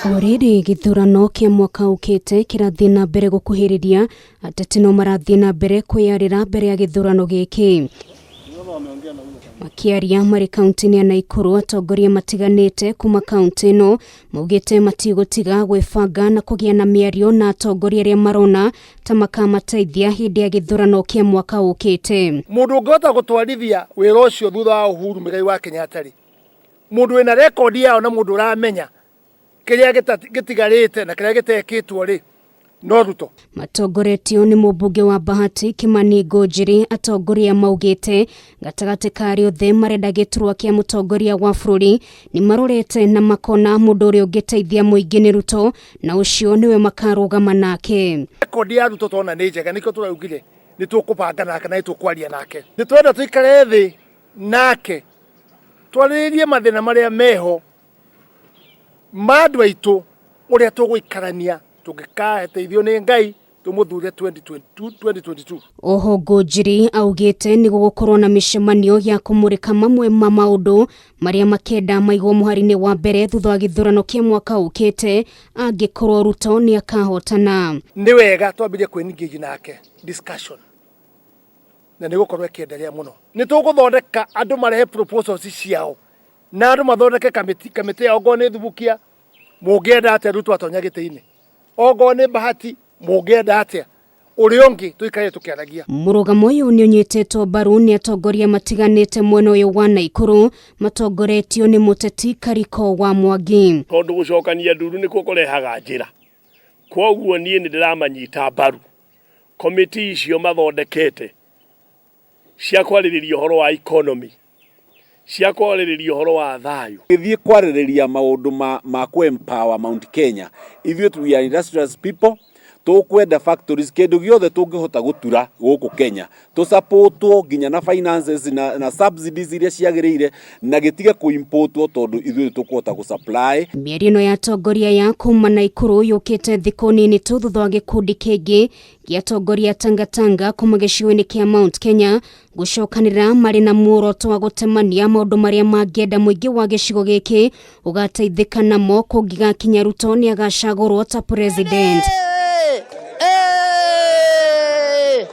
O rĩrĩ gĩthurano kĩa mwaka ũkĩte kĩrathiĩ na mbere gũkuhĩrĩria, ateti no marathiĩ na mbere kwĩyarĩra mbere ya gĩthurano gĩkĩ. Makĩaria marĩ kaunti-inĩ ya Naikuru, atongoria matiganĩte kuma kaunti ĩno maugĩte matigũtiga gwĩbanga na kũgĩa na mĩario na atongoria arĩa marona ta makamateithia hĩndĩ ya gĩthurano kĩa mwaka ũkĩte. Mũndũ ũngĩhota gũtwarithia wĩra ũcio thutha wa Uhuru Muigai wa Kenyatta rĩ, mũndũ wĩna rekondi yao na mũndũ ũramenya kĩrĩa gĩtigarĩte na kĩrĩa gĩtekĩtwo rĩ, no Ruto. Matongoretio nĩ mũmbunge wa Bahati Kimani Ngunjiri, atongoria maugĩte gatagatĩ ka arĩa othe marenda gĩturwa kĩa mũtongoria wa bũrũri nĩ marorete na makona mũndũ ũrĩa ũngĩteithia mũingĩ nĩ Ruto, na ũcio nĩwe makarũgama nake. Rekondi ya Ruto tona nĩ njega, nĩkĩo tũraugire nĩ tũkũbanga nake na nĩ tũkwaria nake. Nĩ tũrenda tũikare thĩ nake twarĩrĩrie mathĩna marĩa meho ma andũ aitũ, ũrĩa tũgũikarania tũngĩkateithio nĩ Ngai tũmũthure 2022. Oho Ngunjiri augĩte nĩ gũgũkorwo na mĩcemanio ya kũmũrĩka mamwe ma maũndũ marĩa makenda maigwo mũhari-inĩ wa mbere thutha wa gĩthurano kĩa mwaka ũkĩte angĩkorwo Ruto nĩ akahotana. Nĩ wega twambĩrĩrie kwĩ-engage nake discussion, na nĩ gũkorwo ĩkĩenderea mũno. Nĩ tũgũthondeka andũ marehe proposals ciao na andũ mathondeke kamĩtĩ, kamĩtĩ yao, ongorwo nĩ Thubukia mũngĩenda atĩa Ruto atonya gĩtĩ-inĩ, ongorwo nĩ Bahati mũngĩenda atĩa, ũrĩa ũngĩ tũikare tũkĩaragia. Mũrũgamo ũyũ nĩ ũnyitĩtwo mbaru nĩ atongoria matiganĩte mwena ũyũ wa Naikuru matongoretio nĩ mũteti Kariko wa Mwangi. Tondũ gũcokania nduru nĩkuo kũrehaga njĩra, kwoguo niĩ nĩ ndĩramanyita mbaru komiti icio mathondekete cia kwarĩrĩria ũhoro wa economy, cia kwarĩrĩria ũhoro wa thayũ. Gĩthiĩ kwarĩrĩria maũndũ ma, ma kũ empower Mount Kenya. Ithuĩ we are industrious people, tũkwenda factories, kĩndũ gĩothe tũngĩhota gũtura gũkũ Kenya tũsupportwo nginya na finances na, na subsidies iria ciagĩrĩire, na gĩtige kũ-importwo tondũ ithuĩ nĩ tũkũhota gũ-supply. Mĩario ĩno ya atongoria ya kuma Naikuru yũkĩte thikũ nini tu thutha wa gĩkundi kĩngĩ gĩa atongoria Tangatanga kuma gĩcigo-inĩ kĩa Mount Kenya gũcokanĩrĩra marĩ na muoroto wa gũtemania maũndũ marĩa mangĩenda mũingĩ wa gĩcigo gĩkĩ ũgateithĩka namo kũngĩgakinya Ruto nĩ agacagũrwo ta president.